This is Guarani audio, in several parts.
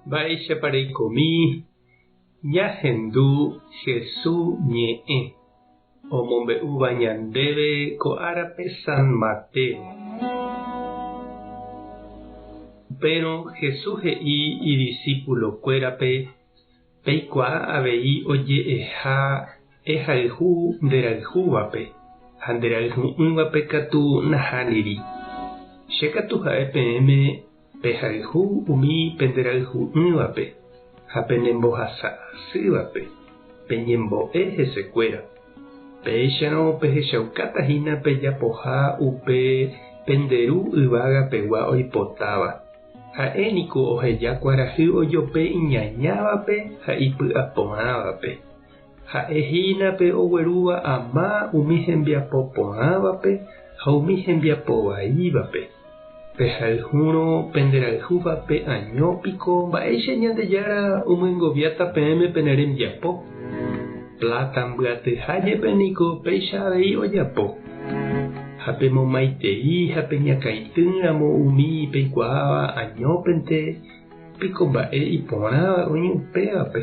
Mba'éichapa reikomi ñahendu Hesu ñe'ẽ omombe'úva ñandéve ko árape San Mateo. Upérõ Hesu he'i idisípulokuérape Peikuaa avei oje'eha ehayhu nderayhúvape, ha nderayhu'ỹvape katu nahániri. Che katu ha'e peẽme pehayhu umi penderayhu'ỹvape ha penembohasa asývape, peñembo'e hesekuéra. Péicharõ pehechaukáta hína pejapoha upe pende Ru yvága pegua oipotáva. Ha'e niko oheja kuarahy ojope iñañávape ha ipy'aporãvape. Ha'e hína pe oguerúva ama umi hembiapo porãvape ha umi hembiapo vaívape. Pehayhúrõ penderayhúvape año piko mba'éicha Ñandejára omyengoviáta peẽme pene rembiapo? Pláta mbyatyha jepe niko péicha avei ojapo. Ha pemomaitei ha peñakãitýramo umi peikuaáva añópente piko mba'e iporãva oĩ upévape.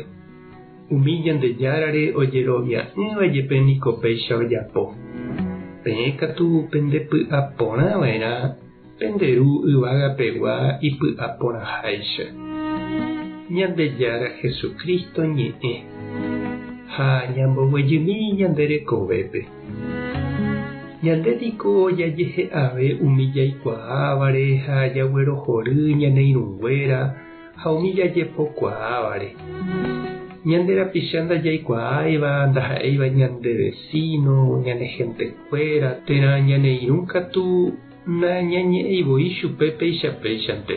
Umi Ñandejárare ojerovia'ỹva jepe niko péicha ojapo. Peẽ katu pendepy'a porã va'erã pende Ru yvága pegua ipy'a porãháicha. Ñandejára Jesucristo ñe'ẽ ha ñamboguejymi ñande rekovépe. Ñande niko jajehe'ave umi jaikuaávare ha jaguerohory ñane irũnguéra ha umi jajepokuaávare. Ñande rapicha ndajaikuaáiva ndaha'éiva ñande vesíno, ñane hentekuéra térã ñane irũ katu nañañe'ẽi voi chupe péicha péichante.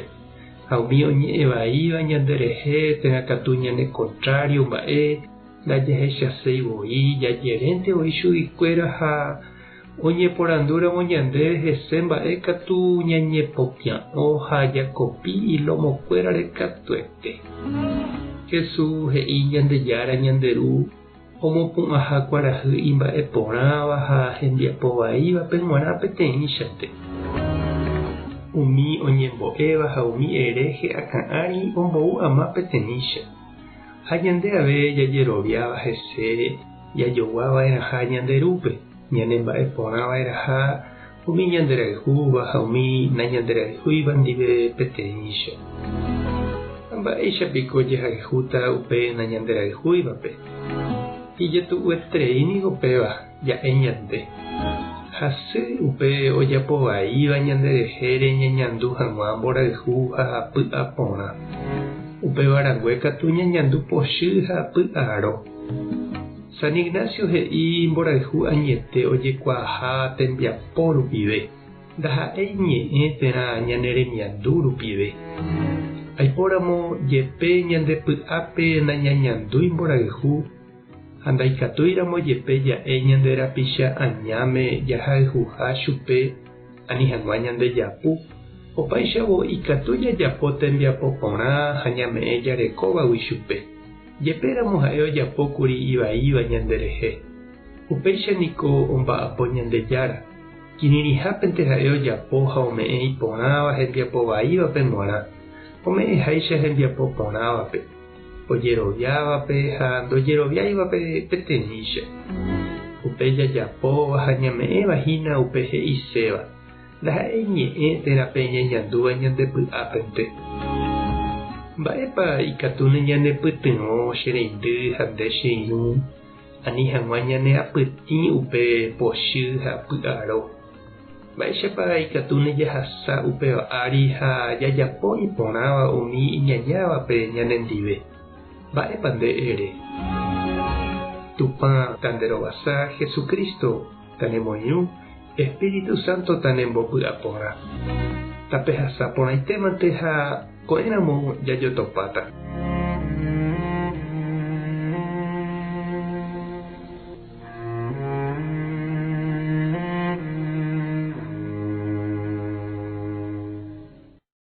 Ha umi oñe'ẽ vaíva ñanderehe térã katu ñane kontrário mba'e Ndajahechaséi voi, jajerénte voi chuguikuéra ha oñeporandúramo ñandéve hese mba'e katu ñañepopia'õ ha jakopi ilomokuérare katuete. Jesús he'i Ñandejára ñande Ru omopu'ãha kuarahy imba'e porãva ha hembiapo vaívape g̃uarã peteĩchante. Umi oñembo'éva ha umi hereje akã ári ombou ama peteĩcha. Ha ñande ave jajeroviáva hese jajogua va'erãha ñande Rúpe, ñane mba'e porã va'erãha umi ñanderayhúva ha umi nañanderayhúiva ndive peteĩcha. Ha mba'éicha piko jahayhúta upe nañanderayhúivape? Ijetu'ueterei niko péva ja'e ñande. Hasy upe ojapo vaíva ñanderehére ñañandu hag̃ua mborayhu ha py'aporã. Upéva rangue katu ñañandu pochy ha py'aro. San Ignacio he'i mborayhu añete ojekuaaha tembiapo rupive, ndaha'éi ñe'ẽ térã ñane remiandu rupive. Aipóramo jepe ñande py'ápe nañañandúi mborayhu, Ha ndaikatúiramo jepe ja'e ñande rapicha añáme jahayhuha chupe ani hag̃ua ñandejapu, opáichavo ikatu jajapo tembiapo porã ha ñame'ẽ jarekóvagui chupe, jepéramo ha'e ojapókuri ivaíva ñanderehe. Upéicha niko omba'apo Ñandejára, kirirĩhápente ha'e ojapo ha ome'ẽ iporãva hembiapo vaívape g̃uarã, ome'ẽháicha hembiapo porãvape. Ojeroviávape ha ndojeroviáivape peteĩcha. Upe jajapóva ha ñame'ẽva hína upe he'iséva, ndaha'éi ñe'ẽ térã pe ñañandúva ñande py'ápente. Mba'épa ikatúne ñanepytyvõ che reindy ha nde che irũ ani hag̃ua ñaneapytĩ upe pochy ha py'aro? Mba'éichapa ikatúne jahasa upéva ári ha jajapo iporãva umi iñañávape ñanendive? Mba'épa nde ere? Tupã tanderovasa, Jesucristo tanemoirũ, Espíritu Santo tanembopy'aporã. Tapehasa porãitémante ha ko'ẽramo jajotopáta.